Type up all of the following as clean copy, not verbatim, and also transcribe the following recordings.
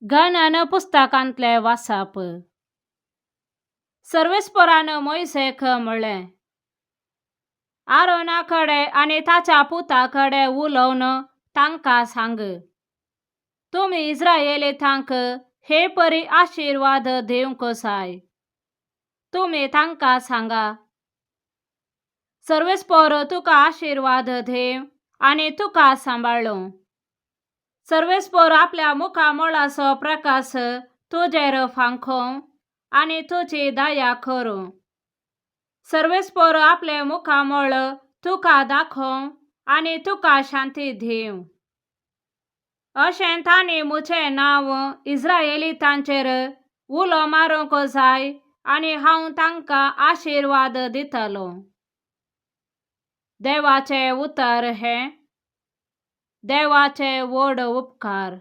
गणन पुस्तकांतलें वाचप. सर्वेस्परान मोयसेक म्हळें, आरोना कडेन आनी ताच्या पुता कडेन उलोवन तांकां सांग, तुमी इस्रायेलितांक हे परी आशिर्वाद दिवंक जाय. तुमी तांकां सांगा, सर्वेस्पर तुका आशिर्वाद दिवं आनी तुका सांबाळूं. सर्वेस्पर आपल्या मुखामळाचो प्रकाश तुजेर फांकोवं आनी तुजी दया करूं. सर्वेस्पर आपलें मुखामळ तुका दाखोवं आनी तुका शांती दिवं. अशें तांणी म्हजें नांव इस्रायेलितांचेर उलो मारूंक जाय आनी हांव तांकां आशिर्वाद दितलों. देवाचें उतर हें. देवाचे व्हड उपकार.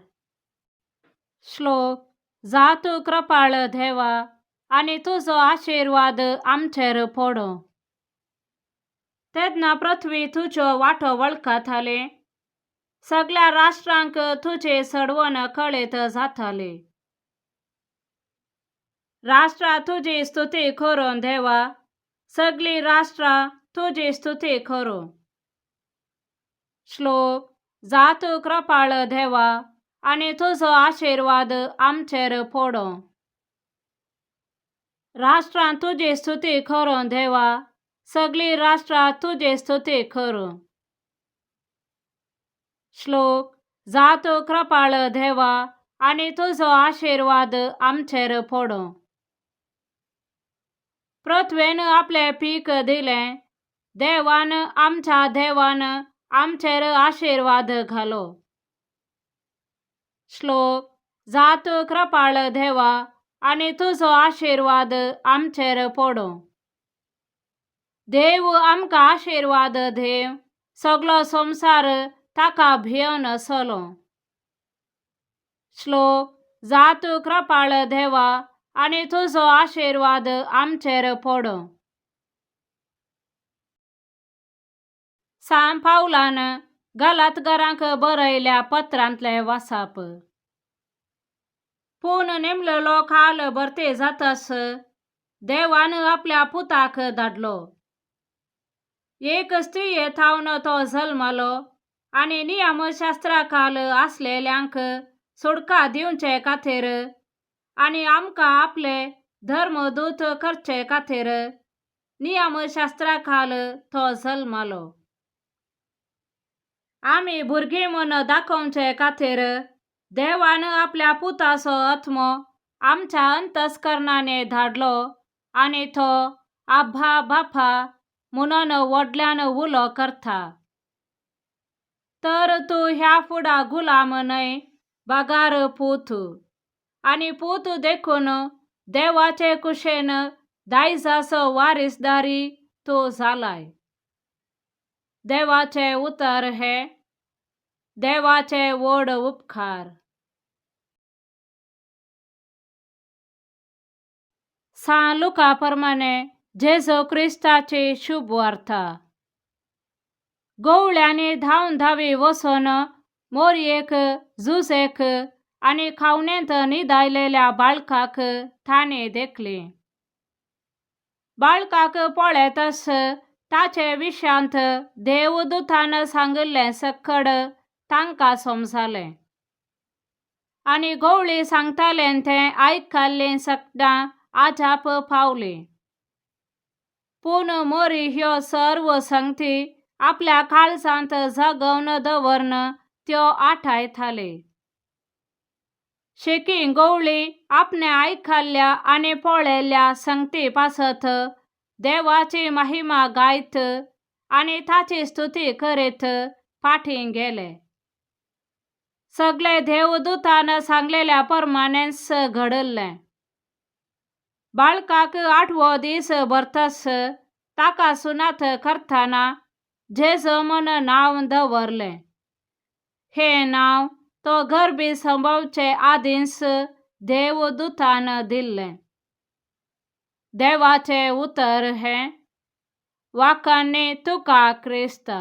श्लोक. जा तूं कृपाळ देवा आनी तुजो आशिर्वाद आमचेर पडूं. तेन्ना पृथ्वी तुज्यो वाटो वळखताली, सगळ्या राष्ट्रांक तुजी चडवण कळीत जाताली. राष्ट्रां तुजी स्तुती करूं देवा, सगळीं राष्ट्रां तुजी स्तुती करूं. श्लोक. जा तूं कृपाळ देवा आनी तुजो आशिर्वाद आमचेर पडूं. राष्ट्रां तुजी स्तुती करूं देवा, सगळीं राष्ट्रां तुजी स्तुती करूं. श्लोक. जा तूं कृपाळ देवा आनी तुजो आशिर्वाद आमचेर पडूं. पृथ्वेन आपलें पीक दिलें, देवान आमच्या देवान आमचेर आशिर्वाद घालो. श्लोक. जा तूं कृपाळ देवा आनी तुजो आशिर्वाद आमचेर पडूं. देव आमकां आशिर्वाद दिवं, सगळो संवसार ताका भियोवन चलों. श्लोक. जा तूं कृपाळ देवा आनी तुजो आशिर्वाद आमचेर पडूं. सांत पावलान गलातकारांक बरयल्या पत्रांतलें वाचप. पूण नेमलेलो काळ भरते जातस देवान आपल्या पुताक धाडलो. एक स्त्रिये थावन तो जल्मलो आनी नियमशास्त्रा खाल आसलेल्यांक सुटका दिवचे खातीर आनी आमकां आपले धर्मदूत करचे खातीर नियमशास्त्रा खाल तो जल्मलो. आमी भुरगीं म्हूण दाखोवचे खातीर देवान आपल्या पुताचो आत्मो आमच्या अंतस्करणांनी धाडलो आनी तो आब्बा बापा म्हणून व्हडल्यान उलो करता. तर तूं ह्या फुडा गुलाम न्हय, बगार पूत, आनी पूत देखून देवाचे कुशेन दायजाचो वारीसदारी तूं जालाय. देवाचें उतर हें. देवाचे व्हड उपकार. सांत लुका प्रमाणे जेजू क्रिस्ताची शुभ वार्ता. गवळ्यांनी धांवन धांवी वचून मोरयेक, जुजेक आनी खावणेंत न्हिदायलेल्या बाळकाक तांणी देखली. बाळकाक पळयतच ताचे विशयांत देवदूतान सांगिल्लें सक्कड तांकां समजलें आनी गवळी सांगतालें तें आयकल्लीं सगळां अजाप पावलीं. पूण मोरी ह्यो सर्व संगती आपल्या काळजांत जगोवन दवरून त्यो आठायताली. शेकी गवळी आपणे आयकल्ल्या आनी पळयल्ल्या संगती पासत देवाची महिमा गायत आनी ताची स्तुती करीत फाटीं गेले. सगळे देवदूतान सांगलेल्या प्रमाणेंच घडलें. बाळकाक आठवो दीस भरतच ताका सुनात करतना जेजू म्हूण नांव दवरलें. हें नांव तो गर्भी संभवचे आदींच देवदूतान दिल्लें. देवाचें उतर हें. वाखाणणी तुका क्रिस्ता.